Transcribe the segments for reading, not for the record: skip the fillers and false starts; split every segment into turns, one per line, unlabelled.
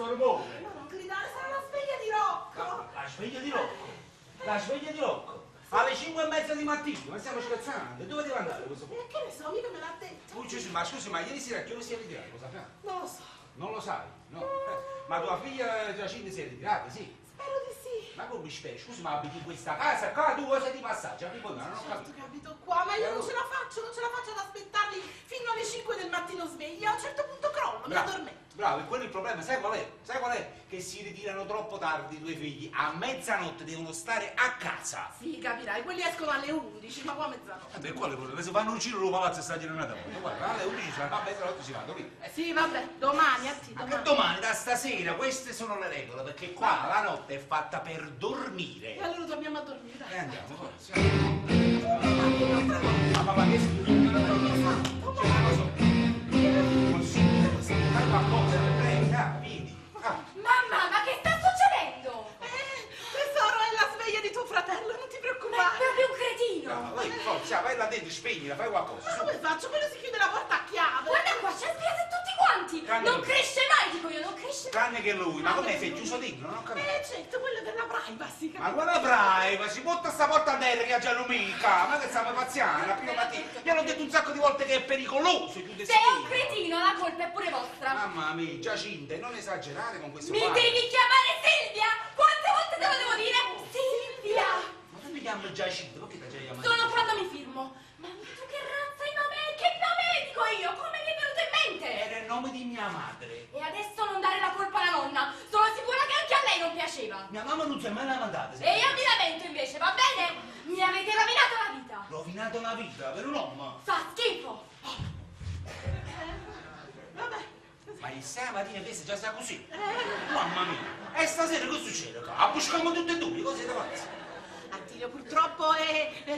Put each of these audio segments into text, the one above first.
questo rumore?
Ma non gridare, sarà la sveglia di Rocco.
La sveglia di Rocco? La sveglia di Rocco? Alle 5:30 di mattina, ma stiamo scherzando? Dove deve andare questo
E che ne so, mica me l'ha detto.
Oh, Gesù, ma scusi, ma ieri sera a che ora si è ritirato? Lo sappiamo?
Non lo so.
Non lo sai, no? Ma tua figlia Giacinta si è ritirata, sì?
Spero di sì.
Ma come speri? Scusi, ma abiti in questa casa qua, tu cosa ti passaggi? Arrivo non ho
Certo
capito.
che abito qua, ma io non ce la faccio, non ce la faccio ad aspettarli fino alle 5 del mattino sveglia. A un certo punto crollo, mi
Bravo,
addormento.
bravo, e quello è il problema, sai qual è? Sai qual è? Che si ritirano troppo tardi i tuoi figli, a mezzanotte devono stare a casa.
Sì, capirai, quelli escono alle 11, ma qua a mezzanotte.
Vabbè, quale problema? Se fanno un giro lo palazzo e sta girando una volta. Guarda, alle 11 sarà a mezzanotte si vanno lì.
Sì, vabbè, domani, a ti,
Ma che
domani.
domani, da stasera, queste sono le regole, perché qua la notte è fatta per dormire.
E allora torniamo a dormire, dai.
E andiamo, forza. Ma papà, che schifo. Cioè, non lo so. Possibile, fai qualcosa, te prego, ah, vieni. Ah.
Mamma, ma che sta succedendo?
Tesoro, è la sveglia di tuo fratello, non ti
Ma è
preoccupare.
proprio un cretino!
No, vai, forza, vai là dentro, spegnila, fai qualcosa.
Ma
Su.
come faccio? Quello si chiude la porta a chiave.
Guarda qua, ci ha spiato tutti quanti!
Tranne
Non
lui.
cresce mai, dico io, non cresce mai!
Tranne che lui, ma com'è? Si è chiuso dentro, non ho capito.
Certo, quello è per la privacy,
Ma
capito?
guarda privacy, butta sta porta a terra che ha già lumica, ma che stiamo pazziando, a prima mattina. Gli hanno detto un sacco di volte che è pericoloso chiudersi
Se è un
dentro.
cretino, la colpa è pure vostra!
Mamma mia, Giacinta, non esagerare con questo
Mi
padre.
devi chiamare Silvia! Quante volte te lo devo dire? Silvia!
Ma tu mi chiami Giacinta, perché ti già chiamato?
Solo quando mi firmo. Ma tu che razza di nome è? Che nome è, dico io? Come mi è venuto in mente?
Era il nome di mia madre.
E adesso non dare la colpa alla nonna. Sono sicura che anche a lei non piaceva.
Mia mamma non si è mai lamentata.
E io mi lamento invece, va bene? Mi avete rovinato la vita.
Rovinato la vita per un uomo.
Fa schifo.
Vabbè.
Ma il stamattina questa già sta così. Mamma mia. E stasera che succede? Abbuschiamo tutte e due, cosa siete pazzi?
Attilio, purtroppo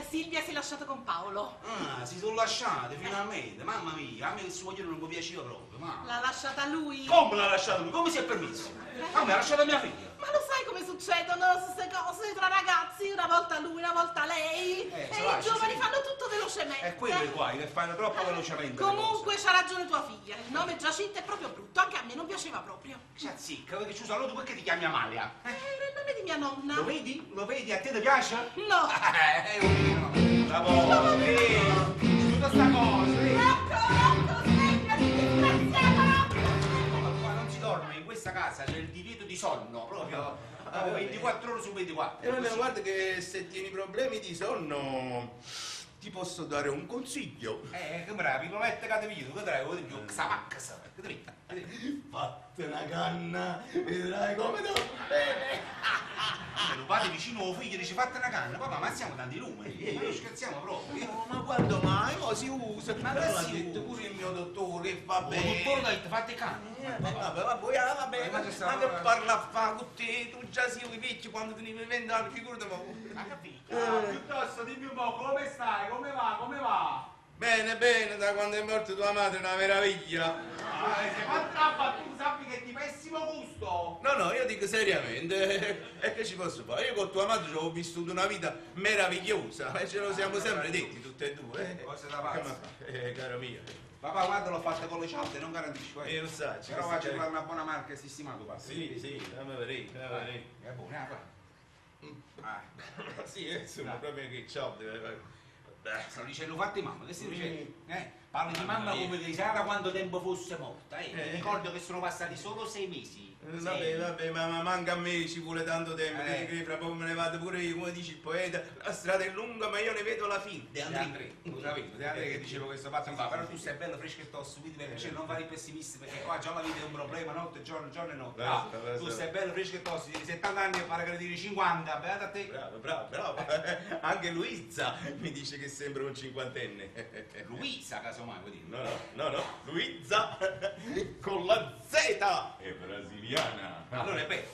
Silvia si è lasciata con Paolo.
Ah, si sono lasciate finalmente. Mamma mia, a me il suo non mi piaceva proprio, ma.
L'ha lasciata lui.
Come l'ha lasciato lui? Come si è permesso? A me ha lasciato mia figlia.
Ma lo sai come succedono queste cose tra ragazzi? Una volta lui, una volta lei.
Se
E i
lascia,
giovani
sì.
fanno tutto velocemente.
È quello il guaio, che fanno troppo velocemente. le
Comunque c'ha ragione tua figlia. Il nome Giacinta è proprio brutto, anche a me non piaceva proprio.
cose. C'è zicca, perché scusa, allora tu perché ti chiami Amalia?
Era il nome di mia nonna.
Lo vedi? Lo vedi? A te ti piace?
No.
Io no. Bravo, tutta sta cosa, eh.
Rocco, Rocco, svegliati, disgraziato, Rocco!
Ma qua non si dorme, in questa casa c'è il divieto di sonno, proprio, proprio 24 ore su 24.
E vabbè, guarda che se tieni problemi di sonno ti posso dare un consiglio.
Che bravi, provette che ti vedo, che te la più xamacca, che te vedo.
Fatte una canna, vedrai come te bene.
Lo padre vicino al figlio dice fatta una canna, papà, ma siamo tanti numeri, ma non scherziamo proprio.
No, ma quando mai? Mo si usa.
Ma
Però
che
l'ha
si
detto
usa?
pure il mio dottore che va
Il
bene.
dottore ha detto fate canna.
Vabbè, vabbè, ah, vabbè,
Ma che sta-
ma che parla a fa con te? Tu già sei vecchio quando tenevi 20 anni, figurati mo.
Ma capito? Ah, piuttosto dimmi un po' come stai, come va, come va?
Bene, bene, da quando è morta tua madre è una meraviglia.
Ah, se fatto la battuta sappi che è di pessimo gusto.
No, no, io dico seriamente, e che ci posso fare? Io con tua madre ci ho vissuto una vita meravigliosa e ce lo siamo sempre detti tutte e due.
Cose da pazzi.
Ma, caro mio,
Papà, guarda, l'ho fatta con le cialde, non garantisco.
lo sai.
Però va a cercare una buona marca e sistimato, papà.
Sì, sì, fammi vedere, fammi vedere.
È buona, guarda. Ah,
Sì, insomma, proprio che ciò deve fare.
sto dicendo fatti mamma, che stai dicendo? Parli di
Mamma
mamma
mia.
come che da quanto tempo fosse morta, eh. Ti
Eh.
ricordo che sono passati solo 6 mesi.
Vabbè, vabbè, ma manca a me ci vuole tanto tempo,
Eh.
che fra poco me ne vado pure io, come dice il poeta, la strada è lunga ma io ne vedo la fine.
De André, lo sapevo, De André che diceva questo fatto qua, però tu sei bello fresco e tosto, quindi per piacere non fare il pessimista perché qua già la vita è un problema, notte, giorno, giorno e notte. Ah,
Basta, basta.
tu sei bello fresco e tosto, di 70 anni e pare che ne dire 50, beata a te.
Bravo, bravo, bravo. Anche Luisa mi dice che sembra un cinquantenne.
Luisa, casomai, vuoi dire.
No, no, no, no, Luisa con la Z è brasiliana.
Allora è vero,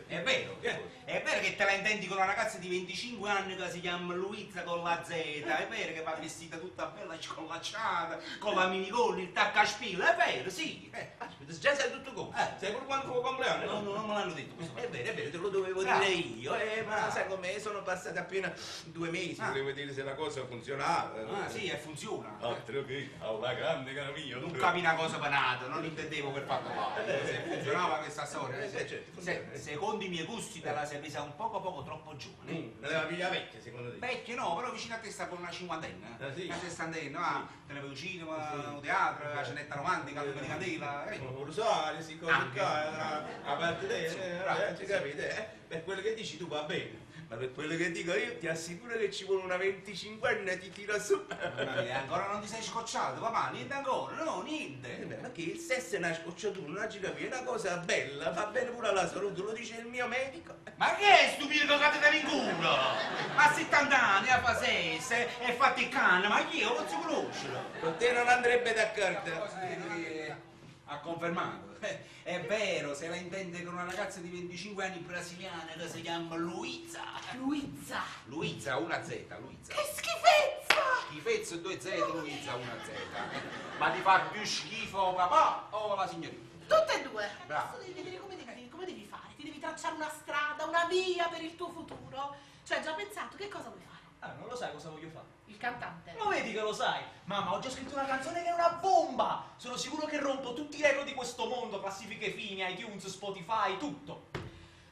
è vero, è vero che te la intendi con una ragazza di 25 anni che si chiama Luisa con la Z, è vero che va vestita tutta bella scollacciata, con la minigonna, il tacco a spilla, è vero, sì.
Aspetta, già sai tutto come.
Eh.
Sai pure quando fu il compleanno?
No, no, non me l'hanno detto questo.
È vero, te lo dovevo
Bravo.
dire io, ma
Bravo.
sai com'è? Sono passati appena 2 mesi,
Ah.
volevo dire se la cosa funzionava.
Ah, sì, e funziona.
Altro che, alla grande, caro mio.
Non capi una cosa penata, non intendevo quel fatto qua. Se funzionava questa storia.
Certo, funziona.
Secondo i miei gusti te la sei presa un poco poco troppo giovane.
Me la piglia vecchia, secondo te?
Vecchio no, però vicino a te sta con una cinquantenne.
Ah, sì?
Una sessantenne, va, te ne vai al cinema,
Sì.
al teatro, la cenetta romantica, la luna di candela, capito?
Un rosario, si cose
Anche.
qua, a parte te,
Sì, bravo,
ci
sì.
capite? Per quello che dici tu va bene, ma per quello che dico io ti assicuro che ci vuole una 25enne ti tira su.
Mamma mia, ancora non ti sei scocciato, papà, niente ancora, no, niente.
Beh, ma che il sesso è una scocciatura, non ci capisco, è una cosa bella, fa bene pure alla salute, lo dice il mio medico.
Ma che è sto pirco che ti dai in culo? A 70 anni, a fa sesso, e fatti il cane, ma io non si conosce.
Con te non andrebbe d'accordo.
Ha confermato. È vero, se la intende con una ragazza di 25 anni brasiliana che si chiama Luiza.
Luizza!
Luiza, una Z, Luiza.
Che schifezza!
Schifezza, 2 Z, Luiza, una Z. Ma ti fa più schifo papà o la signorina?
Tutte e due.
Bravo.
Adesso devi vedere come devi fare. Ti devi tracciare una strada, una via per il tuo futuro. Cioè, già pensato, che cosa vuoi fare?
Ah, non lo sai cosa voglio fare.
Il cantante.
Lo vedi che lo sai? Mamma, ho già scritto una canzone che è una bomba! Sono sicuro che rompo tutti i record di questo mondo, classifiche fini, iTunes, Spotify, tutto.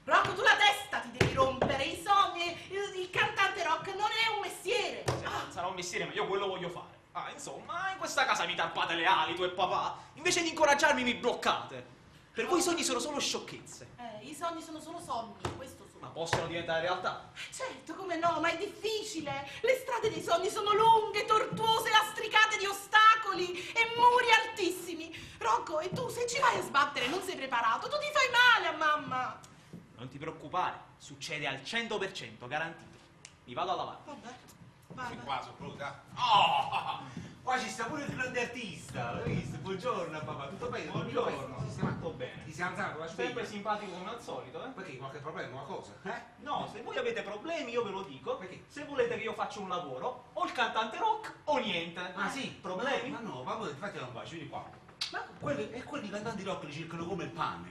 Rocco, tu la testa ti devi rompere, i sogni, il cantante rock non è un mestiere.
Sì, sarà un mestiere, ma io quello voglio fare. Ah, insomma, in questa casa mi tarpate le ali, tu e papà. Invece di incoraggiarmi mi bloccate. Per voi i sogni sono solo sciocchezze.
I sogni sono solo sogni, questo sono.
Ma possono diventare realtà.
Certo, come no, ma è difficile. Le strade dei sogni sono lunghe, tortuose, lastricate di ostacoli e muri altissimi. Rocco, e tu se ci vai a sbattere non sei preparato, tu ti fai male a mamma.
Non ti preoccupare, succede al 100%, garantito. Mi vado a lavare.
Vabbè, vai,
Sì,
vai.
qua sono pronta. Oh! Qua ci sta pure il grande artista, l'hai visto? Buongiorno papà, tutto bene?
Buongiorno.
Sistemato?
Tutto bene.
Ti sei alzato la sveglia?
Sempre simpatico come al solito, eh?
Perché qualche problema, qualcosa? Eh?
No, se voi avete problemi io ve lo dico.
Perché?
Se volete che io faccia un lavoro, o il cantante rock o niente.
Ah sì?
Problemi?
Ma no, ma voi infatti non bacio, vieni qua.
Ma
Quelli, e quelli cantanti rock li cercano come il pane.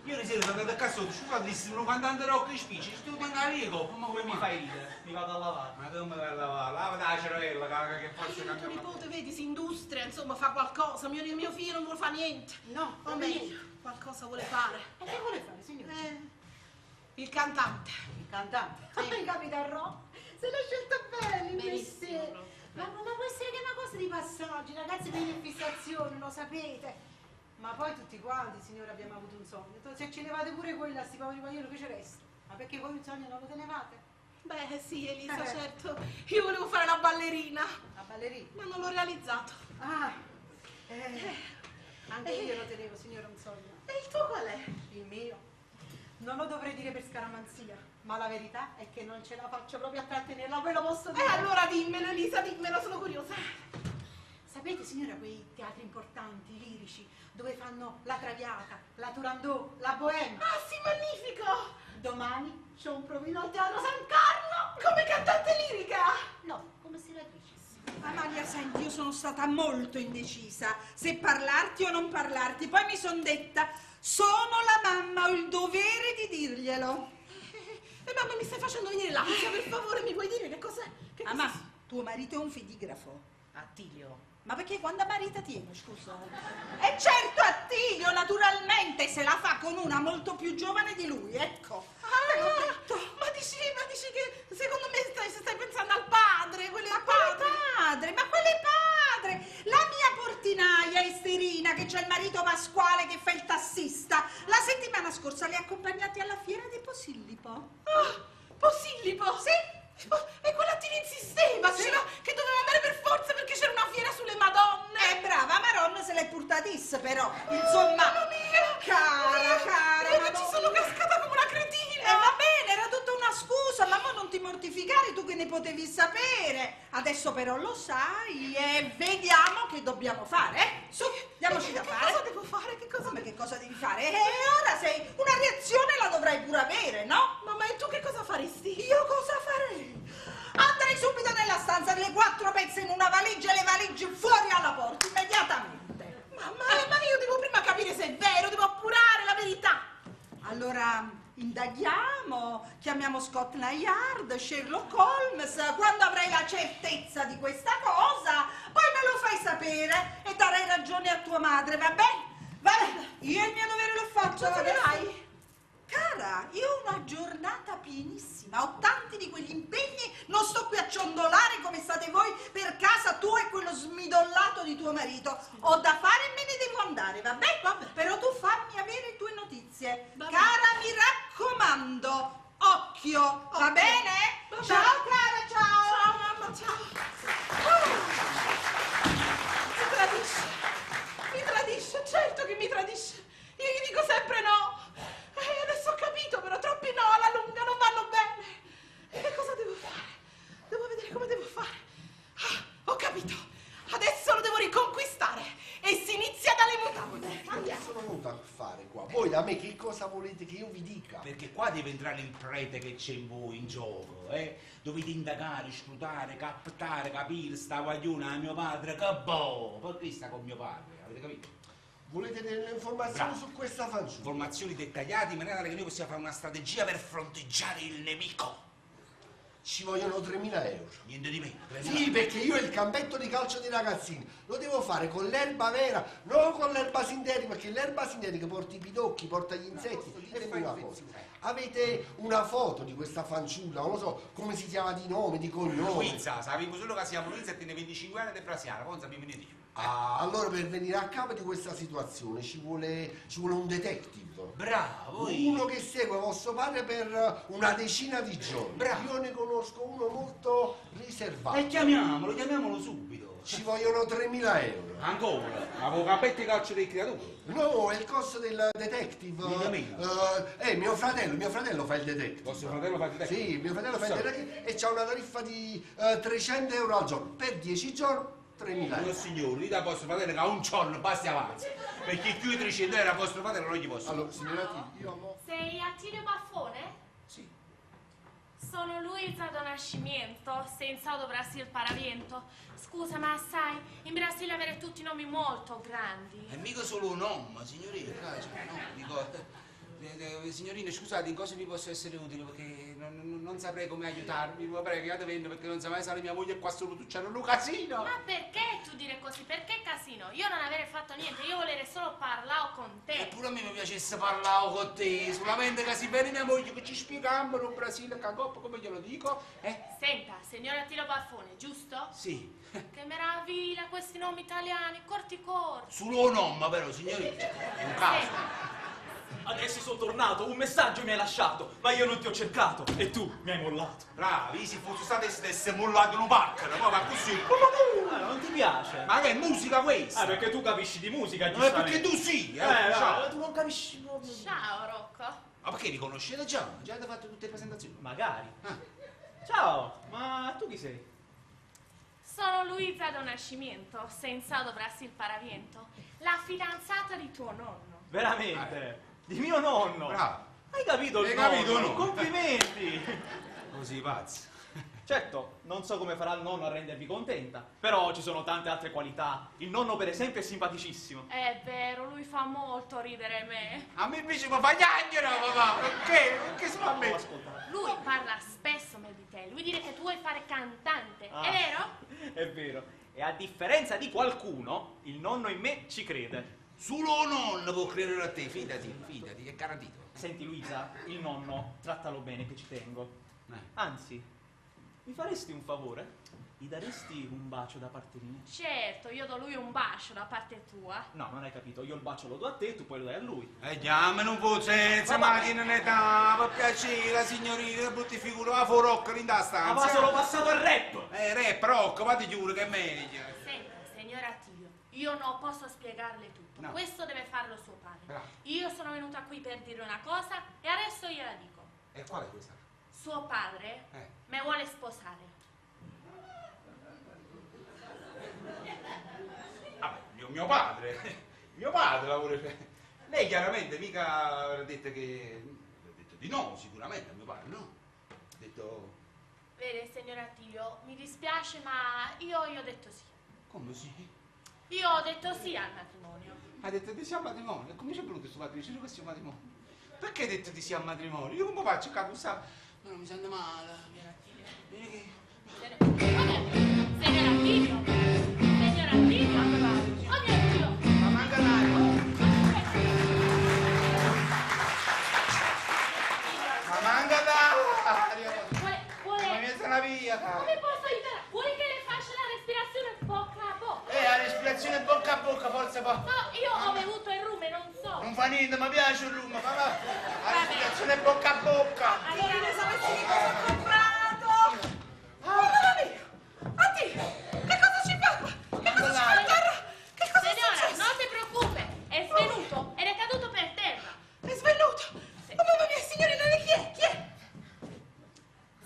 Io ieri sera sono andato a casa, scusate, dissi un cantante rock in spicci, sto andando lì, ma come
Mi
mai?
fai ridere, mi vado a lavare.
Ma come vai a lavare? Lava la cervella, che forse
Io, tuo
cambia.
nipote, vedi, si industria, insomma, fa qualcosa. Mio figlio non vuole fare niente.
No,
O meglio, qualcosa vuole fare.
E che vuole fare, signore?
Il cantante.
Il cantante.
Sì.
Il Capitan Rock. Se l'ha scelto bene il
Benissimo,
mestiere.
proprio.
Ma può essere che è una cosa di passaggio, i ragazzi pieni di fissazione, lo sapete. Ma poi tutti quanti, signore, abbiamo avuto un sogno. Se ci levate pure quella, sti poveri guaglioni, che ci resta? Ma perché voi un sogno non lo tenevate?
Beh, sì, Elisa, certo. Io volevo fare la ballerina,
La ballerina.
ma non l'ho realizzato.
Ah, anche io lo tenevo, signore, un sogno.
E il tuo qual è?
Il mio. Non lo dovrei dire per scaramanzia, ma la verità è che non ce la faccio proprio a trattenerla, ve lo posso dire.
E allora dimmelo, Elisa, dimmelo, sono curiosa.
Sapete, signora, quei teatri importanti, lirici, dove fanno la Traviata, la Turandot, la Bohème?
Ah, sì, magnifico!
Domani c'è un provino al Teatro San Carlo!
Come cantante lirica!
No, come senatrice.
Amalia, senti, io sono stata molto indecisa se parlarti o non parlarti. Poi mi son detta, sono la mamma, ho il dovere di dirglielo.
E mamma, mi stai facendo venire l'ansia, per favore, mi puoi dire che cos'è? Che
Ah,
cos'è?
ma tuo marito è un fedigrafo.
Attilio.
Ma perché quando marita tiene, scusa? E certo, Attilio, naturalmente, se la fa con una molto più giovane di lui, ecco. Te l'ho detto.
Ma dici che secondo me stai pensando al padre, quello è
Ma
il
quale
padre.
padre? Ma quale padre? La mia portinaia Esterina, che c'è il marito Pasquale che fa il tassista, la settimana scorsa li ha accompagnati alla fiera di Posillipo.
Ah, Posillipo?
Sì.
E quell'Attilio insisteva,
Sì.
c'era che doveva andare per forza perché c'era una fiera sulle Madonne.
Brava, Maron se l'è portatissa però. Insomma,
Mamma mia!
cara, cara,
Io che ci
Madonna.
sono cascata come una cretina.
Va bene, era tutta una scusa, ma mo non ti mortificare tu che ne potevi sapere. Adesso però lo sai e vediamo che dobbiamo fare, eh? Su, diamoci da
che
fare.
cosa devo fare? Che cosa
Come che cosa devi fare? E ora sei una reazione la dovrai pure avere, no?
Mamma, e tu che cosa faresti?
Io cosa farei? Andrei subito nella stanza, le 4 pezze in una valigia e le valigie fuori alla porta, immediatamente.
Mamma, ma io devo prima capire se è vero, devo appurare la verità.
Allora indaghiamo, chiamiamo Scotland Yard, Sherlock Holmes, quando avrai la certezza di questa cosa, poi me lo fai sapere e darai ragione a tua madre, va bene? Va bene, io il mio dovere l'ho fatto.
Tu te ne
adesso-
vai?
Cara, io ho una giornata pienissima, ho tanti di quegli impegni, non sto qui a ciondolare come state voi per casa tu e quello smidollato di tuo marito. Ho da fare e me ne devo andare, va bene?
Vabbè.
Però tu fammi avere le tue notizie.
Va bene.
Cara, mi raccomando, occhio, va bene?
Va bene.
Ciao cara, ciao.
Ciao mamma, ciao. Oh. Mi tradisce. Mi tradisce, certo che mi tradisce. Io gli dico sempre no. E adesso ho capito, però troppi no alla lunga non vanno bene. E che cosa devo fare? Devo vedere come devo fare. Ah, ho capito. Adesso lo devo riconquistare. E si inizia dalle mutande.
Che
Andiamo.
sono venuto a fare qua? Voi da me che cosa volete che io vi dica?
Perché qua deve entrare il prete che c'è in voi in gioco, eh? Dovete indagare, scrutare, captare, capire sta guagliona a mio padre, che boh! Perché sta con mio padre, avete capito?
Volete delle informazioni
Bravo.
su questa fanciulla?
Informazioni dettagliate in maniera tale che noi possiamo fare una strategia per fronteggiare il nemico.
Ci vogliono 3.000 euro.
Niente di meno.
Sì, perché io il campetto di calcio dei ragazzini lo devo fare con l'erba vera, non con l'erba sintetica, perché l'erba sintetica porta i pidocchi, porta gli insetti. Ditemi una cosa. Avete una foto di questa fanciulla, non lo so come si chiama di nome, di cognome.
Luisa, sapevo solo che si chiama Luisa e tiene 25 anni ed è brasiliana, poi non sapevo niente di più.
Ah, allora per venire a capo di questa situazione ci vuole, un detective.
Bravo!
Uno che segue vostro padre per una decina di giorni.
Bravo.
Io ne conosco uno molto riservato.
E chiamiamolo, chiamiamolo subito.
Ci vogliono 3.000 euro.
Ancora? Ma con campetto di calcio dei creature?
No, è il costo del detective.
Mica meno.
Mio fratello fa il detective.
Vostro fratello fa il detective?
Sì, mio fratello fa il
Sì.
detective e c'ha una tariffa di 300 euro al giorno. Per 10 giorni, 3.000
No
euro.
signore, dite a vostro fratello che a un giorno basta e avanza. Perché più di 300 euro a vostro fratello non gli posso.
Allora, signora Tini, io mo...
Sei Attilio Baffone?
Sì.
Sono Luisa do Nascimento, senza do Brasil Paraviento. Scusa, ma sai, in Brasile avere tutti nomi molto grandi.
E mica solo un nome, signorina. Cioè, no, dico, signorina, scusate, in cosa vi posso essere utile? Perché non saprei come aiutarvi. Ma prego, andate vendo perché non sa mai sale mia moglie qua solo tu c'è un casino.
Ma perché tu dire così? Perché casino? Io non avere fatto niente, io volere solo parlare con te.
Eppure a me mi piacesse parlare con te, solamente che si vede mia moglie che ci spieghiamo in Brasile, che coppa, come glielo dico, eh?
Senta, signora Attilio Baffone, giusto?
Sì.
Che meraviglia questi nomi italiani, corti corti.
Solo un nome però, signorina, è un caso.
Adesso sono tornato, un messaggio mi hai lasciato, ma io non ti ho cercato e tu mi hai mollato.
Bravi, se fosse stato stesse mollato un pacchero, poi va così.
Ah, non ti piace?
Ma che è musica questa?
Ah, perché tu capisci di musica,
No, è
giustamente.
perché tu sì, eh, ciao.
No, tu non capisci proprio.
Ciao Rocco.
Ma perché vi conoscete già? Già avete fatto tutte le presentazioni?
Magari.
Ah.
Ciao, ma tu chi sei?
Sono Luisa do Nascimento, senza do Brasil Paraviento, la fidanzata di tuo nonno.
Veramente? Di mio nonno.
Bravo.
Hai capito il
Hai
nonno?
capito, no?
Complimenti.
Così pazzo.
Certo, non so come farà il nonno a rendervi contenta, però ci sono tante altre qualità. Il nonno, per esempio, è simpaticissimo.
È vero, lui fa molto ridere me.
A me invece mi fa chiacchiera, papà. Perché? Perché sono a me?
Oh, ascolta.
Lui parla spesso me di te, lui dire che tu vuoi fare cantante,
Ah.
è vero?
È vero. E a differenza di qualcuno, il nonno in me ci crede.
Solo un nonno può credere a te, fidati, fidati, è garantito.
Senti Luisa, il nonno, trattalo bene che ci tengo. Anzi, mi faresti un favore? Gli daresti un bacio da parte mia?
Certo, io do lui un bacio da parte tua.
No, non hai capito, io il bacio lo do a te, tu poi lo dai a lui.
E chiamano un po' senza
Ma va-
macchina in età, per piacere, signorina, brutti figura, va fuori rocca in da stanza.
Ma sono passato al rap!
Rap, rock, vatti giuro che è meglio.
Senta, signora Attilio, io non posso spiegarle tutto.
No.
Questo deve farlo suo padre.
Bravo.
Io sono venuta qui per dire una cosa e adesso gliela dico.
E qual è questa?
Suo padre
Eh.
me vuole sposare.
Vabbè, mio padre. Mio padre la vuole. Lei chiaramente mica ha detto che. Ha detto di no, sicuramente, a mio padre, no. Ha detto.
Vede, signor Attilio, mi dispiace, ma io gli ho detto sì.
Come sì?
Io ho detto sì al matrimonio.
Ha detto di sì al matrimonio. E come ci è venuto questo matrimonio? C'è questo matrimonio. Perché hai detto di sì al matrimonio? Io come faccio qua con sta... Ma non mi sento male. Vieni che...
Signor Attilio, signor Attilio, oh mio Dio!
Ma manca l'aria. Ma manca l'aria.
Vuole, vuole...
Ma mi sono via.
Come posso aiutare? Vuole che le faccia la respirazione bocca a bocca?
La respirazione bocca a bocca, forse fa.
No, io ho bevuto il rum e non so.
Non fa niente, mi piace il rum, ma va. La respirazione bocca a bocca.
Allora,
Attilio, sapessi che cosa ho comprato? Oh, mamma mia! Attilio, che cosa ci fa qua? Che cosa ci fa a terra? Che cosa è
Signora,
successo?
non si preoccupi, è svenuto ed è caduto per terra.
È svenuto! Oh, mamma mia, signorina, chi è? Chi è?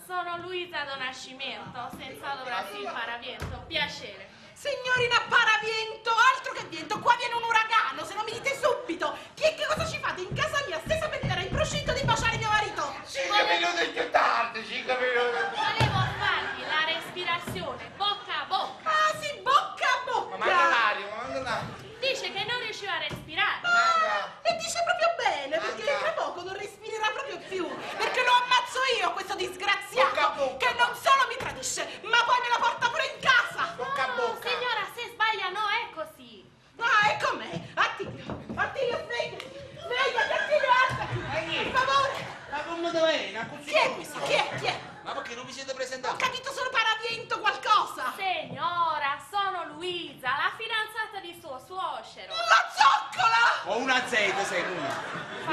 Sono Luisa do Nascimento, senza do Brasil Paraviento. Piacere.
Signorina Paraviento, altro che viento, qua viene un uragano, se non mi dite subito chi è che cosa ci fate in casa mia, stesa per terra, in procinto di baciare mio marito?
5 minuti più tardi, 5 minuti.
Volevo fargli la respirazione bocca a bocca.
Ah sì, bocca a bocca!
Ma manca l'aria, ma manca l'aria.
Dice che non riusciva a respirare.
Manca.
E dice proprio bene, perché
Manca.
tra poco non respirerà proprio più, perché lo ammazzo io, questo disgraziato,
Bocca a bocca.
che non solo mi tradisce, ma poi me la porta pure in casa!
Bocca a
No,
bocca.
signora, se sbaglia no, è così.
Ah, e com'è? Attilio, Attilio, svegliati! Svegliati, Attilio, alzati! Per favore!
Ma come te viene?
Chi è questo? Chi è? Chi è?
Ma perché non vi siete
Ho
presentati?
capito solo paraviento qualcosa!
Signora, sono Luisa, la fidanzata di suo suocero.
La zoccola!
Ho una Z sei una.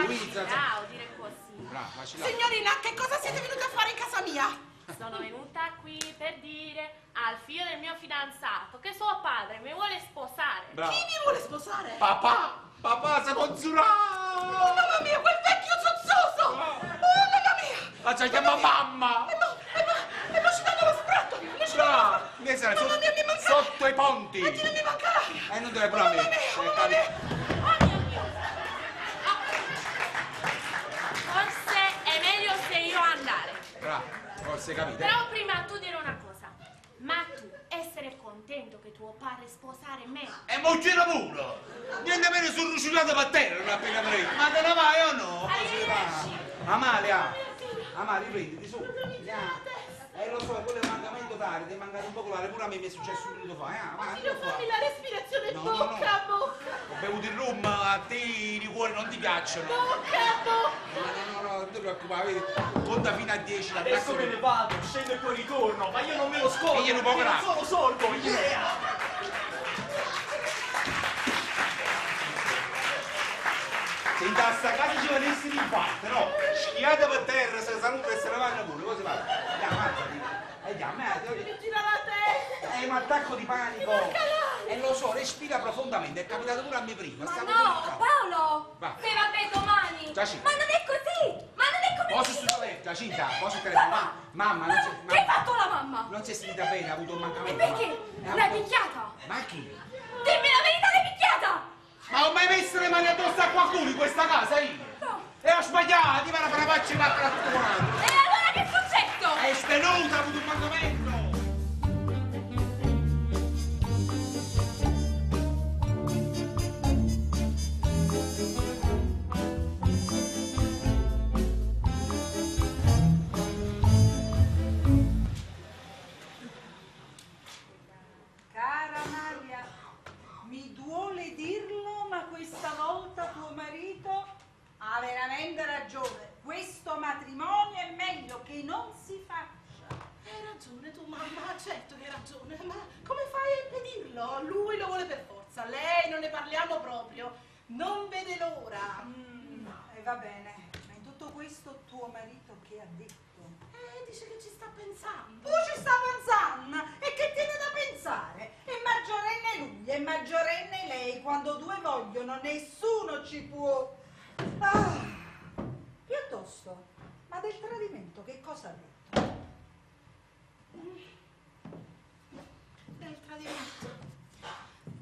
Luisa.
Facilao dire così.
Brava, facilao.
Signorina, che cosa siete venuta a fare in casa mia?
Sono venuta qui per dire al figlio del mio fidanzato che suo padre mi vuole sposare.
Brava.
Chi mi vuole sposare?
Papà, papà, siamo giurati.
Oh, mamma mia, quel vecchio zozzoso! Oh, mamma mia!
La ci chiama mamma.
E mo, e mo, e mo ci danno lo spratto! Mo ci danno lo
Brava.
spratto!
Lei sarà
Mamma mia, mi manca
sotto i ponti.
Attilio, mi manca l'aria!
Non te ne pure a me.
Mamma mia, mamma mia!
Oh mio Dio! Ah. Forse è meglio se io andare.
Brava, forse capite.
Però prima tu dire una cosa. Ma tu essere contento che tuo padre sposare me?
E mo c'era pure. Niente meno sono ruciolato per terra non appena preso. Ma te ne vai o no?
Arrivederci.
Amalia, Amalia, riprenditi su. Lo so, quello è un mancamento d'aria, ti è mancato un poco l'aria, pure a me mi è successo un minuto fa. Ma
Attilio, fammi la respirazione
No, no, no.
bocca a bocca!
Ho bevuto il rum, a te i liquori non ti piacciono.
Bocca a bocca!
No, no, no, non ti preoccupare, vedi, conta fino a 10
Adesso
l'attacco
me ne vado, scendo e poi ritorno, ma io non me lo scordo.
E io non può
perché
grave.
non sono sordo, yeah!
Se in sta casa ci venisse l'infarto, no? Schiata per terra, se saluta e se ne vanno pure, cosa fa? Andiamo, alzati. Andiamo,
Mi gira la testa!
È un attacco di panico.
Mi manca l'aria.
E lo so, respira profondamente, è capitato pure a me prima.
Ma
stavo
no,
pure qua.
Paolo!
Va.
Se vabbè domani!
Giacinta.
Ma non è così! Ma non è come...
Posso sul telefono, Giacinta, posso il telefono? Ma, mamma, non si,
Che hai fatto la mamma?
non si è sentita bene, ha avuto un
E
mancamento.
perché?
Ma-
L'hai picchiata?
Ma chi?
Dimmi la verità, l'hai picchiata!
Ma ho mai messo le mani addosso a qualcuno in questa casa io?
No.
E ho sbagliato, ti vanno a fare la faccia e va tutto quanto.
E allora che è successo?
È svenuta, ha avuto un mancamento.
Cara Maria, mi duole dirlo, ma questa volta tuo marito ha veramente ragione. Questo matrimonio è meglio che non si faccia.
Hai ragione tu, mamma, certo che hai ragione, ma come fai a impedirlo? Lui lo vuole per forza, lei non ne parliamo proprio. Non vede l'ora.
E va bene, ma in tutto questo tuo marito che ha detto?
Dice che ci sta pensando.
Tu ci sta pensando? E che tiene da pensare? È maggiorenne lui, è maggiorenne lei. Quando due vogliono, nessuno ci può. Ah, piuttosto, ma del tradimento che cosa ha detto?
Del tradimento.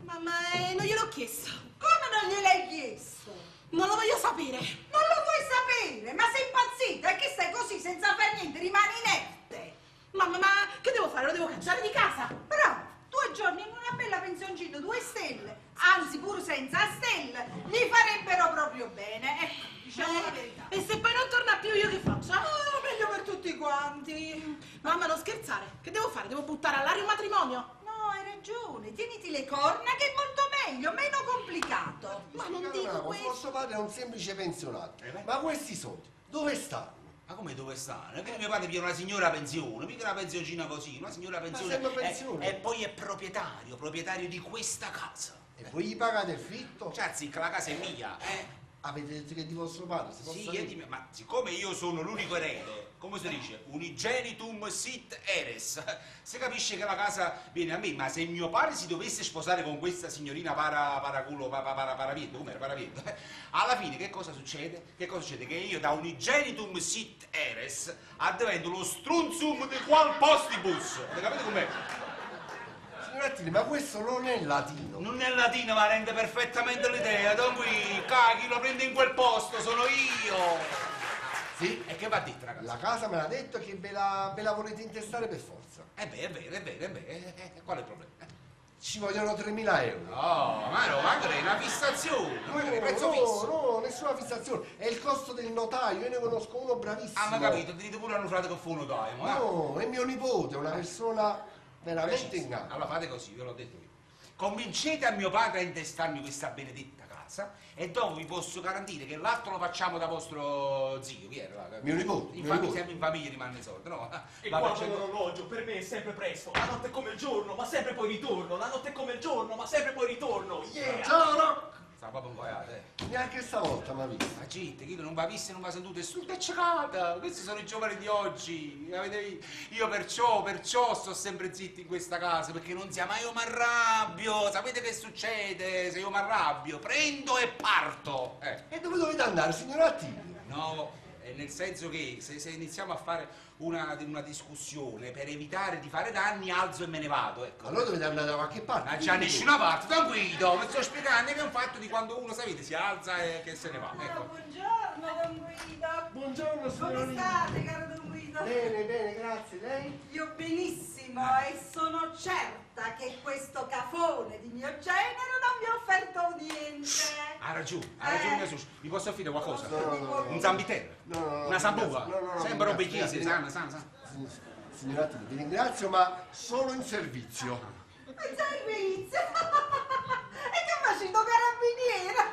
Mamma, non gliel'ho chiesto.
Come non gliel'hai chiesto?
Non lo voglio sapere.
Non lo vuoi sapere? Ma sei impazzita? E che stai così senza far niente? Rimani inerte.
Mamma, ma che devo fare? Lo devo cacciare di casa?
Bravo, 2 giorni in una bella pensioncina, 2 stelle, anzi pur senza stelle, gli farebbero proprio bene. Ecco, diciamo la verità.
Mamma, non scherzare. Che devo fare? Devo buttare all'aria un matrimonio?
No, hai ragione, tieniti le corna che è molto meglio, meno complicato.
Ma non
Spiegate
dico
una cosa,
questo.
Vostro padre è un semplice pensionato. Ma questi soldi dove stanno?
Ma come dove stanno? Perché mio padre piglia una signora pensione, mica una pensioncina così, una signora pensione.
sembra pensione.
E poi è proprietario, proprietario di questa casa.
E voi gli pagate il fitto?
Cioè, zicca, la casa è mia, eh?
Avete detto che è di vostro padre, si
Sì,
possa
è
dire?
di me, ma siccome io sono l'unico erede, come si dice? Unigenitum sit eres. Si capisce che la casa viene a me, ma se mio padre si dovesse sposare con questa signorina para, paraculo, pa, pa, para, paraviento, com'era paraviento? Alla fine che cosa succede? Che cosa succede? Che io da unigenitum sit eres divento lo strunzum di qual postibus. Avete capito com'è?
Signor Attili, ma questo non è latino.
Non è latino, ma rende perfettamente l'idea. Don qui, ca, chi lo prende in quel posto sono io.
Sì?
E che va detto, ragazzi?
La casa me l'ha detto che ve la volete intestare per forza.
Eh beh, è vero, è vero, è vero. Qual è il problema?
Ci vogliono 3.000 euro.
No, ma no, ma è una fissazione.
No,
magari prezzo
no,
fisso.
no, nessuna fissazione. È il costo del notaio, io ne conosco uno bravissimo.
Ah, ma capito, dite pure a un frate che fu un notaio, ma.
No, è mio nipote, è una persona veramente in gamba.
Allora fate così, ve l'ho detto io. Convincete a mio padre a intestarmi questa benedetta casa e dopo vi posso garantire che l'altro lo facciamo da vostro zio, chi era? là?
Mio nipote,
In
mio
famiglia,
nipote.
siamo in famiglia rimane i soldi, no?
E
Va
guardo
facendo-
l'orologio, per me è sempre presto. La notte è come il giorno, ma sempre poi ritorno. La notte è come il giorno, ma sempre poi ritorno. Yeah!
Ciao Rock!
Sta proprio ingoiato, eh.
Neanche stavolta mi ha visto.
Ma gente, chi non va visto e non va sentito è surdo e cecata. Questi sono i giovani di oggi. Avete visto? Io perciò sto sempre zitto in questa casa, perché non sia mai io m'arrabbio. Sapete che succede se io m'arrabbio? Prendo e parto.
E dove dovete andare, signor Attilio?
No, nel senso che se iniziamo a fare una discussione per evitare di fare danni, alzo e me ne vado, ecco.
Allora dovete andare da qualche parte.
Ma già nessuna parte, tranquillo, mi sto spiegando che è un fatto di quando uno, sapete, si alza e che se ne va, ecco.
Buongiorno, don Guido.
Buongiorno,
Come
signorina.
state, caro don Guido?
Bene, bene, grazie. Lei?
Io benissimo e sono certa che questo cafone di mio genere non vi ha offerto niente.
Ha ragione, ha ragione mia suocera. Mi posso offrire qualcosa?
No, no, no, no.
Un zambitello?
No, no, no,
Una sambuca?
no, no, no,
Sembra un
mi ringrazio,
bicchiere,
mi
sana, sana, sana.
Signor Attilio, vi ringrazio, ma sono in servizio.
In servizio? E che facendo carabiniere?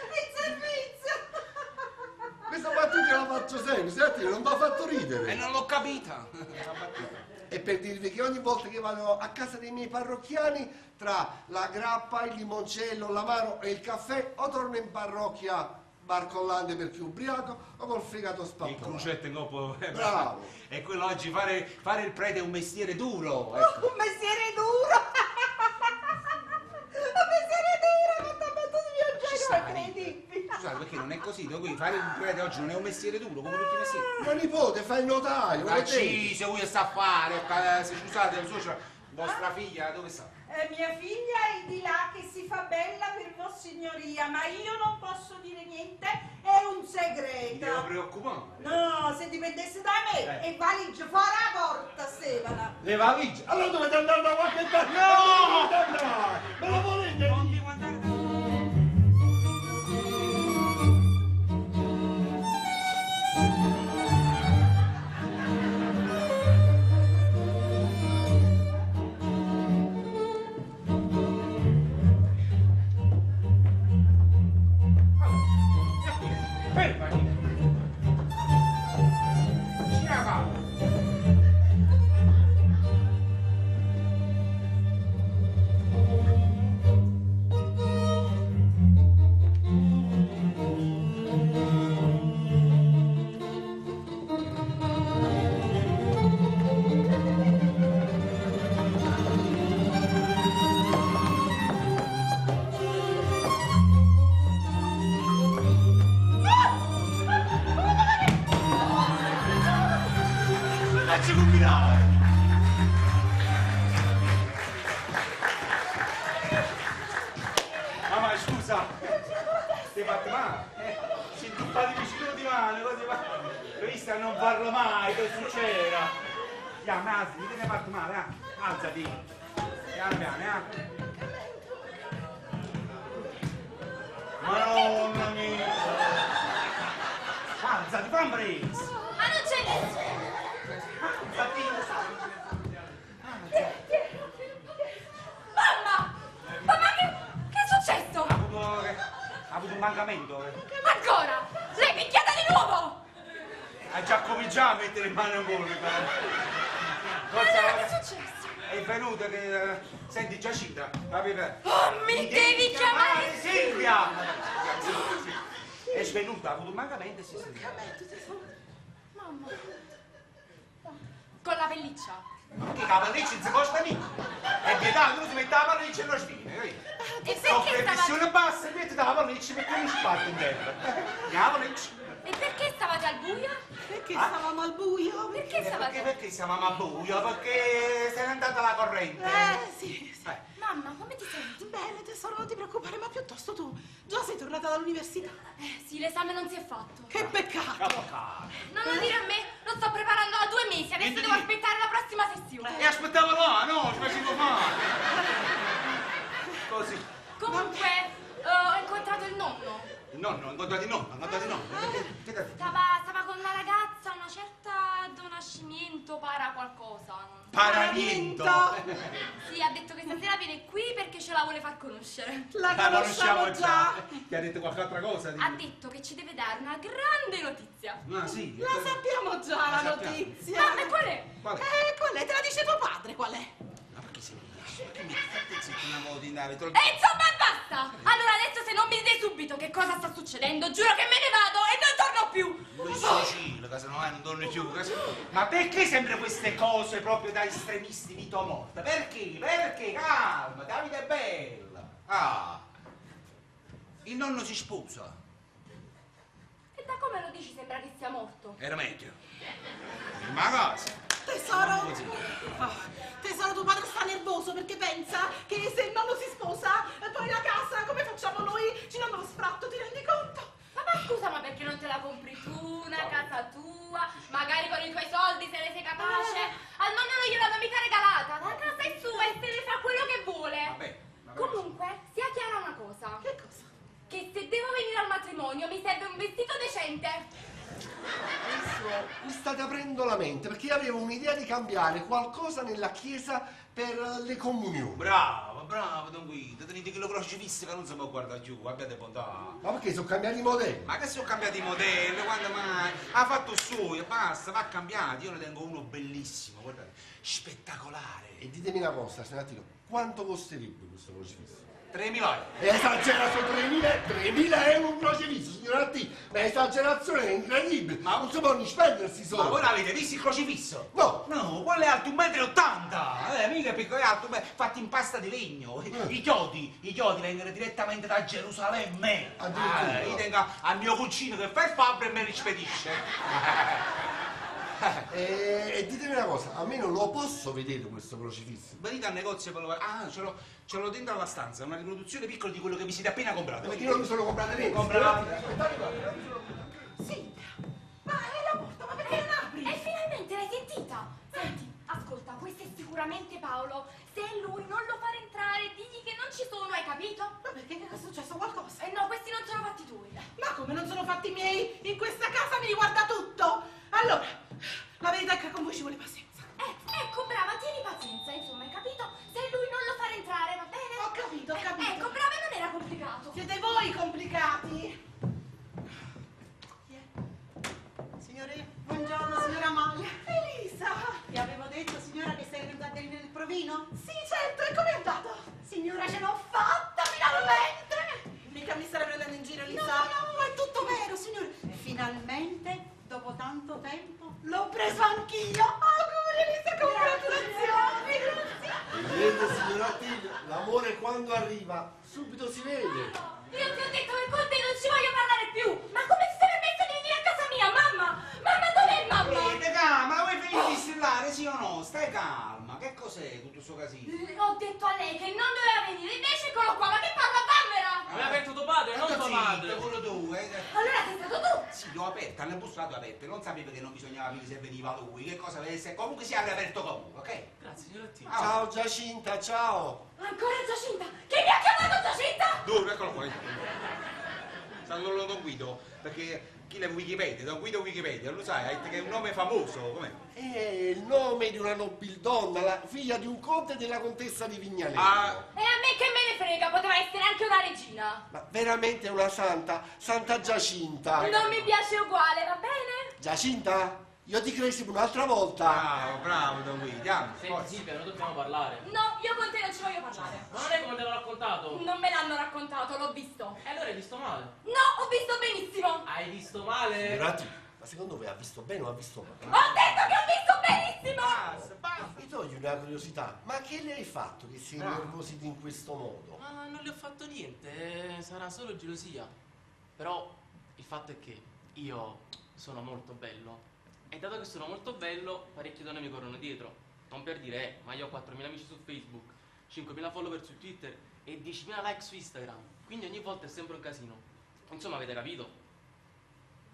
In servizio?
Questa battuta la faccio sempre, signor Attilio, non mi ha fatto ridere.
E non l'ho capita.
E per dirvi che ogni volta che vado a casa dei miei parrocchiani, tra la grappa, il limoncello, l'amaro e il caffè, o torno in parrocchia barcollante perché ubriaco o col fegato
Il
spappolato.
crucetto in coppa.
Bravo.
E quello oggi fare il prete è un mestiere duro. Ecco.
Un mestiere duro! Un mestiere duro, quanto ha battuto mio
Ci
genere,
sta,
è incredibile!
Scusate, perché non è così? Quindi fare il prete oggi non è un mestiere duro, come tutti i mestieri.
Mio nipote fa il notaio,
Ma
lo
ci, se voi sta a fare, se scusate, suocera, vostra figlia dove sta?
Mia figlia è di là che si fa bella per vossignoria, ma io non posso dire niente, è un
Mi
segreto.
devo preoccupare.
No, se dipendesse da me, e valigie fuori la porta, Stefano.
Le valigie? Allora dovete andare da qualche parte! No! Dovete andare! Me lo volete dire?
Non devo andare da... Fermati! Gira
Facci combinare!
Mamma scusa, ti hai fatto male? Si è intuppati vicino di mano, così ma. Questa non parlo mai, che succede? Andiamo, alzati, che ti hai fatto male, eh? Alzati. Piano piano, eh? Madonna mia! Alzati, fammi!
Ma non c'è nessuno!
Alzati! mancamento.
Ancora! L'hai picchiata di nuovo!
Ha già cominciato a mettere in mano in culo, mi pare.
Ma allora che è successo?
È venuta che... eh, Senti, Giacinta, aveva...
Oh, mi devi chiamare
Silvia! È svenuta, ha avuto un mancamento e si è seduta.
Mancamento, tesoro.
Mamma. Con la pelliccia.
Ma che la pelliccia non si costa niente. È vietato, tu si mette la pelliccia e non sviene, capito?
E
Ho
perché
pressione
stavate...
bassa, metti la pelliccia perché non sbatte in terra. La pelliccia.
E perché stavate al buio?
Perché stavamo al buio?
Perché
Eh, Perché,
stavate...
perché stavamo a buio? Perché se n'è andata la corrente.
Sì, sì.
Mamma, come ti senti?
Bene, tesoro, non ti preoccupare, ma piuttosto tu già sei tornata dall'università.
Sì, l'esame non si è fatto.
Che peccato!
No, non dire a me, lo sto preparando da 2 mesi, adesso
Niente
devo
di-
aspettare la prossima sessione.
E aspettavo là, no, ci facevo male. Così.
Comunque, ho incontrato il nonno.
Il nonno, ho incontrato il nonno, ho incontrato il nonno. Che ti ha detto?
Stava con una ragazza, una certa Donascimento para qualcosa. non so.
Paramiento.
Sì, ha detto che stasera viene qui perché ce la vuole far conoscere.
La conosciamo già.
Ti ha detto qualche altra cosa?
Ha detto che ci deve dare una grande notizia.
Ah, sì.
La sappiamo già la,
La sappiamo.
notizia.
Mamma, e qual è?
Qual è?
Qual è? Te la dice tuo padre qual è?
Ma perché sei Perché mi state zitto una volta in nave?
E insomma basta! Allora adesso se non mi dite subito che cosa sta succedendo, giuro che me ne vado e non torno più!
Lui cielo, casomai non torni più. Ma perché sempre queste cose proprio da estremisti vita o morte? Perché? Perché? Calma, Davide è bella. Ah. Il nonno si sposa.
E da come lo dici sembra che sia morto.
Era meglio. Ma cosa?
Tesoro, oh, tesoro, tuo padre sta nervoso perché pensa che se il nonno si sposa, poi la casa, come facciamo noi? Ci danno lo sfratto, ti rendi conto?
Papà, scusa, ma perché non te la compri tu, una casa tua? Magari con i tuoi soldi se ne sei capace? Al nonno non gliel'hanno mica regalata, la casa è sua e se ne fa quello che vuole.
Vabbè, vabbè.
Comunque, sia chiara una cosa.
Che cosa?
Che se devo venire al matrimonio mi serve un vestito decente.
Adesso mi state aprendo la mente perché io avevo un'idea di cambiare qualcosa nella chiesa per le comunioni.
Bravo, bravo Don Guido, tenete quello crocifisso che non si può guardare giù, abbiate bontà.
Ma perché sono cambiati i modelli?
Ma che sono cambiati i modelli, quando mai? Ha fatto il suo, e basta, va cambiato. Io ne tengo uno bellissimo, guardate, spettacolare.
E ditemi una cosa, signor Attilo, quanto costerebbe questo crocifisso?
3.000 euro.
Esagera su 3.000 euro un crocifisso, signor Attilo, ma esagerazione è incredibile, ma non si può non spendersi
Ma
soldi.
voi l'avete visto il crocifisso?
No.
No, quello è alto 1,80 m. Mica è piccolo, è alto, beh, fatto in pasta di legno. I chiodi vengono direttamente da Gerusalemme.
Addirittura.
Io tengo a mio cugino che fa il fabbro e me li spedisce.
E ditemi una cosa, almeno lo posso vedere questo crocifisso?
Venite al negozio per lo... Ah, ce l'ho dentro alla stanza, una riproduzione piccola di quello che vi siete appena comprato.
Perché io non mi sono comprato niente.
Comprato.
Aspettate qua, non mi sono comprato.
Silvia, ma è la porta, ma perché non apri?
E finalmente l'hai sentita! Senti, ascolta, questo è sicuramente Paolo. Se è lui, non lo fare entrare, digli che non ci sono, hai capito?
Ma perché che cosa è successo? Qualcosa?
Eh no, questi non sono fatti tuoi.
Ma come non sono fatti miei? In questa casa mi riguarda tutto! Allora, la verità è che con voi ci vuole pazienza.
Ecco, brava, tieni pazienza, insomma, hai capito? Se lui non lo fare entrare, va bene?
Ho capito, ho capito.
Ecco, brava, non era complicato.
Siete voi complicati.
Signore, buongiorno signora Amalia.
Elisa!
Vi avevo detto, signora, che sei venuta a tenere il provino?
Sì, certo, e com'è andato?
Signora, ce l'ho fatta, finalmente!
Mica mi stai prendendo in giro, Elisa?
No, no, è tutto vero, signora. Finalmente, dopo tanto tempo,
l'ho preso anch'io. Auguri, Elisa, congratulazioni!
Grazie. Vedete, signor Attilio, l'amore quando arriva subito si vede.
Io ti ho detto che con te non ci voglio parlare più! Ma come ti sei permesso di venire a casa mia, mamma? Mamma, dov'è mamma?
Calma, ma vuoi finire di strillare, sì o no? Stai calma, che cos'è tutto sto casino?
Ho detto a lei che non doveva venire, invece eccolo qua, ma che parla Bambera?
Aveva aperto tuo padre, non tua madre.
Quello tu, eh.
Allora sei stato tu?
Sì, l'ho aperta, l'ho bussato aperta, non sapevo che non bisognava aprire se veniva lui, che cosa avesse. Comunque si avrà aperto comunque, ok?
Grazie, signor Attilio.
Ciao Giacinta, ciao.
Ancora Giacinta? Che mi ha chiamato Giacinta?
Dove? Eccolo qua. Salvo Don Guido, perché Chi è Wikipedia? Don Guido Wikipedia, lo sai, hai detto che è un nome famoso, com'è?
È il nome di una nobildonna, la figlia di un conte e della contessa di Vignanello.
Ah.
E a me che me ne frega, poteva essere anche una regina.
Ma veramente è una santa, Santa Giacinta.
Non mi piace uguale, va bene?
Giacinta, io ti cresco un'altra volta.
Bravo, bravo Don Guido, andiamo.
Senti Silvia, noi dobbiamo parlare.
No, io con te non ci voglio parlare.
Ma non è come te l'ho raccontato.
Non me l'hanno raccontato, l'ho visto.
E allora hai visto male.
No, ho visto benissimo.
Hai visto male?
Signora T, ma secondo voi ha visto bene o ha visto male?
Ho detto che ho visto benissimo.
Basta, basta.
Mi togli una curiosità, ma che le hai fatto che si è innervosito in questo modo?
Ma non le ho fatto niente, sarà solo gelosia. Però il fatto è che io sono molto bello. E dato che sono molto bello, parecchie donne mi corrono dietro. Non per dire, ma io ho 4.000 amici su Facebook, 5.000 follower su Twitter e 10.000 like su Instagram. Quindi ogni volta è sempre un casino. Insomma, avete capito?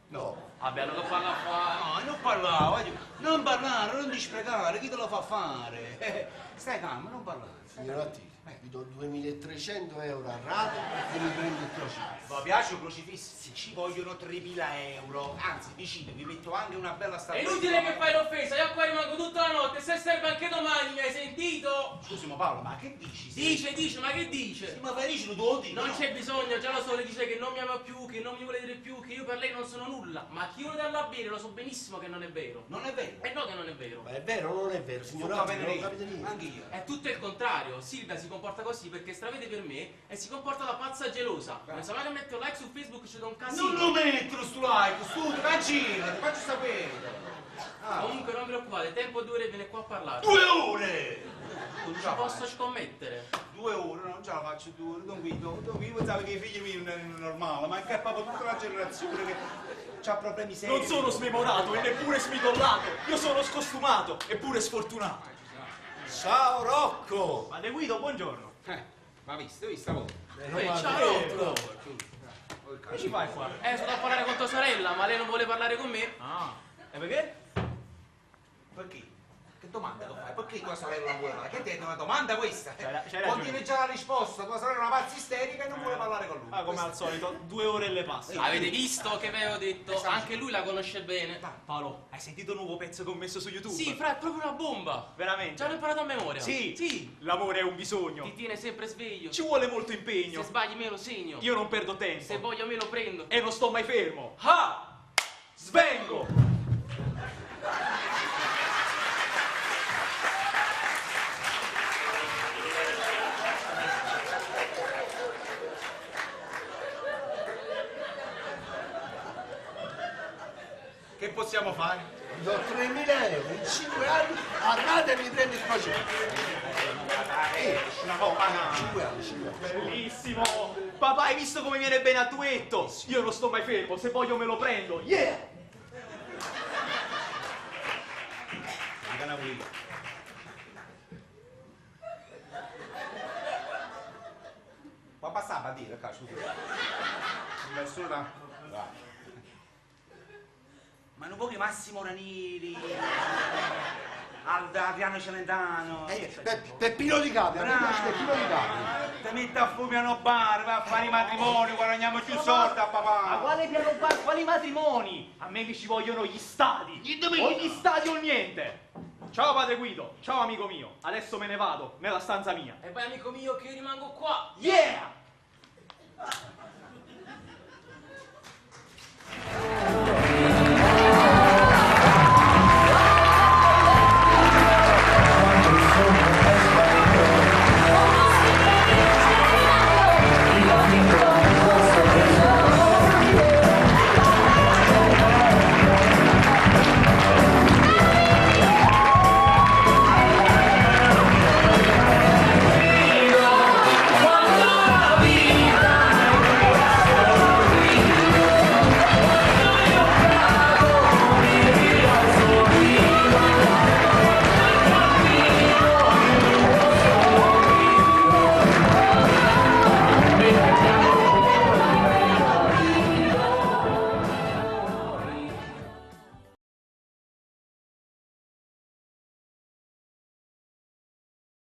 No.
Vabbè, allora parla a fare.
No, non parlare, voglio- non parlare, non ti sprecare, chi te lo fa fare? Stai calmo, non parlare.
Signora T, vi do 2300 euro a rate e mi prendo il crocifisso.
Vi piace il crocifisso? Sì, ci vogliono 3.000 euro. Anzi, vicino, vi metto anche una bella
È
statua.
inutile che fai l'offesa, io qua rimango tutta la notte, se serve anche domani, mi hai sentito?
Scusi, ma Paolo, ma che dici?
Dice, dice, ma che dice?
Sì, ma felice lo devo dire.
Non
no?
c'è bisogno, già lo so, le dice che non mi ama più, che non mi vuole vedere più, che io per lei non sono nulla. Ma chi vuole darla a bere lo so benissimo che non è vero.
Non è vero.
E no che non è vero.
Ma è vero o non è vero, signora
Sto
T? Non
capendo
ho
io.
capito niente.
Anche io.
È tutto il contrario. Silvia si comporta così perché stravede per me e si comporta da pazza gelosa. Non sa mai che mette un like su Facebook c'è da un casino.
Non lo metto sto like, su, ti faccio, ti faccio sapere. Ah.
Comunque non vi preoccupate, tempo 2 ore viene qua a parlare.
2 ore!
Non ci posso scommettere.
2 ore, non ce la faccio 2 ore, Don Guido, Don Guido pensava che i figli miei non erano normali, ma è che è proprio tutta una generazione che ha problemi seri.
Non sono smemorato e neppure smidollato. Io sono scostumato eppure sfortunato.
Ciao Rocco!
Padre Guido, buongiorno.
Ma visto, visto voi?
Meno
Eh,
male.
ciao Rocco!
Che ci fai qua?
Sono a parlare con tua sorella, ma lei non vuole parlare con me.
Ah, e perché?
Perché? Che domanda che fai? Perché tua sorella non vuole parlare? Che è una domanda questa?
C'hai ragione.
Contiene già la risposta, tua sorella è una pazza isterica e non vuole parlare con lui.
Ah, come al solito, 2 ore e le passa.
Avete visto che vi avevo detto?
Esatto.
Anche lui la conosce bene.
Paolo, hai sentito il nuovo pezzo che ho messo su YouTube?
Sì, fra, è proprio una bomba.
Veramente?
Già l'ho imparato a memoria.
Sì.
Sì.
L'amore è un bisogno.
Ti tiene sempre sveglio.
Ci vuole molto impegno.
Se sbagli me lo segno.
Io non perdo tempo.
Se voglio me lo prendo.
E non sto mai fermo. Ah! Svengo!
Che possiamo fare?
Vi do 3.000 euro in 5 anni a rate e mi prendo il crocifisso.
Una cosa.
5 anni, 5 anni.
Bellissimo! Papà, hai visto come viene bene a duetto? Io non sto mai fermo, se voglio me lo prendo. Yeah!
Ma che una Ma passava a dire, cazzo, scusa. Nessuno da... Ma non vuoi che Massimo Ranieri, Adriano Celentano...
Peppino Di Capri, a me piace Peppino Di Capri.
Ti metti a fumo piano bar, vai a fare i matrimoni, guadagniamo più soldi a papà.
Ma quale piano bar, quali matrimoni? A me mi ci vogliono gli stadi. O gli stadi o niente. Ciao padre Guido, ciao amico mio. Adesso me ne vado nella stanza mia.
E poi amico mio che io rimango qua.
Yeah!